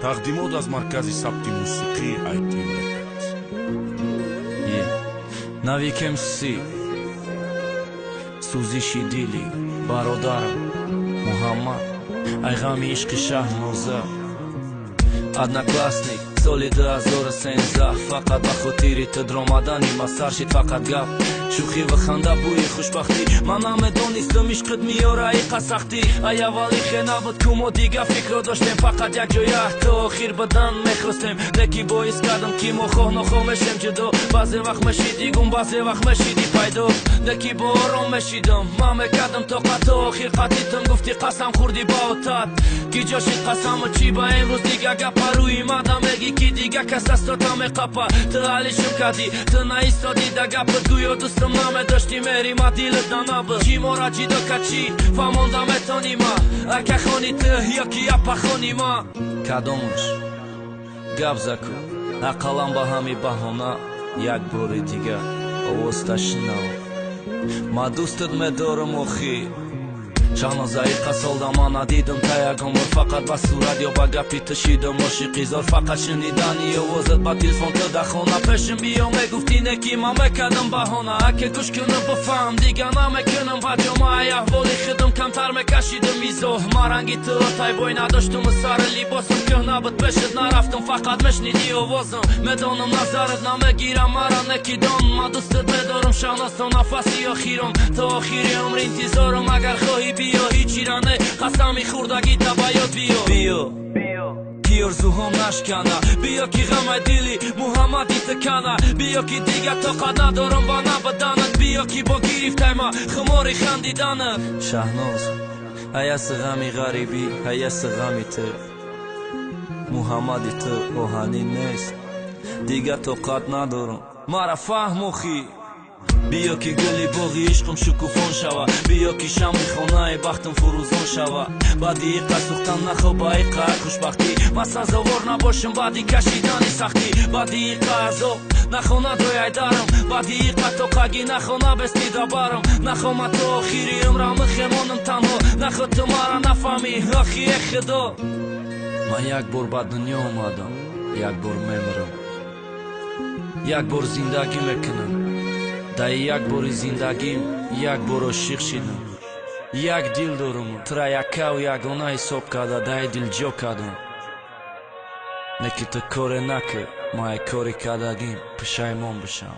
Тақдимот аз маркази сабти мусиқӣ IT Records. Навик МС, сӯзиши дили бародарам Муҳаммад, ай ғами ишқи Шаҳноза. Одноклассник, соли 2013, фақат ба хотири ту дромадани ма сар шид. Фақат гап, шӯхӣ ва ханда, бӯи хушбахтӣ. Ман намедонистам, ишқит меёра иқа сахтӣ. Ай аввали хе набуд, ку мо дига фикро доштем, фақат як ҷоя то охир бадан мехостем. Леки боис кардам, ки мо хоҳ нохоҳ мешем ҷудо. Баъзе вақт мешиди гум, баъзе вақт мешиди пайдо, леки бо ором мешидам, ман мекардам тоқат, то охир қатитам. Гуфти, қасам хӯрдӣ ба отат, ки ҷо шид қасаму? Чӣ ба имрӯз дига гапа рӯи мада мегӣ, ки дига кас дастота меқапа? Ту алишум кардӣ, ту наистодӣ да гапат, гӯё дӯстам намедоштӣ, меҳри ма дилат нанабуд. Чӣ мора ҷидо кард, чӣ фаҳмонда метонӣ ма? Акахони ту ё ки апахони ма, кадомаш? Гап заку, ақаллан ба ҳами баҳона як бори дига овозта шинав. Ма дӯстат медорам охӣ, Шаҳноза. Иқа солда ман надидам та ягон бор, фақат ба сурат ё ба гапи ту шидам ошиқи зор. Фақат шунидани овозат ба телефон, ту дар хона пешим биё мегуфтӣ, не ки ман мекардам баҳона. Аке, гӯш кунам, бифаҳм, дига намекунам ва ҷомаи аҳволи худам камтар мекашидам изо. Ман ранги ту тайбой надоштуму сари либосам кӯҳна буд, пешат нарафтам, фақат мешниди овозам. Медонам, назарат намегирам мара, некидон, ман дӯстат медорам, Шаҳноз, то нафаси охирон, то охири умр интизорам. Агар хоҳӣ, биё, ҳичира не, қасами хурдагита ба ёд биё. Биё, ки орзуҳом нашкана, биё, ки ғамай дили Муҳаммади тукана. Биё, ки дига тоқат надорам ба набаданат. Биё, ки бо гирифтайма хумори хандиданат. Шаҳноз, аяси ғами ғарибӣ, аяси ғами ту. Муҳаммади ту оҳанин нест, дига тоқат надорам, мара фаҳм охӣ. Биё, ки гули боғи ишқам шукуфон шава, биё, ки шамъи хонаи бахтам фурӯзон шава. Баъди иқа сӯхтан нахо ба иқа хушбахтӣ, ман сазовор набошам баъди кашидани сахтӣ. Баъди иқа азоб нахона дояйдарам, баъди иқа тоқагӣ нахона бестида барам. Нахома то охири умрам мехемонам танҳо, нахо ту мара нафаҳмӣ охи, э худо. Ман як бор ба дунё омадам, як бор мемирам, як бор зиндагӣ мекунам. Дар як бори зиндагим як бор ошиқ шидам, як дил доруму тура яккаву ягона ҳисоб карда, даи дил ҷо кардам. Не ки ту коре накӣ, ман ай кори кардагим пушаймон бишам.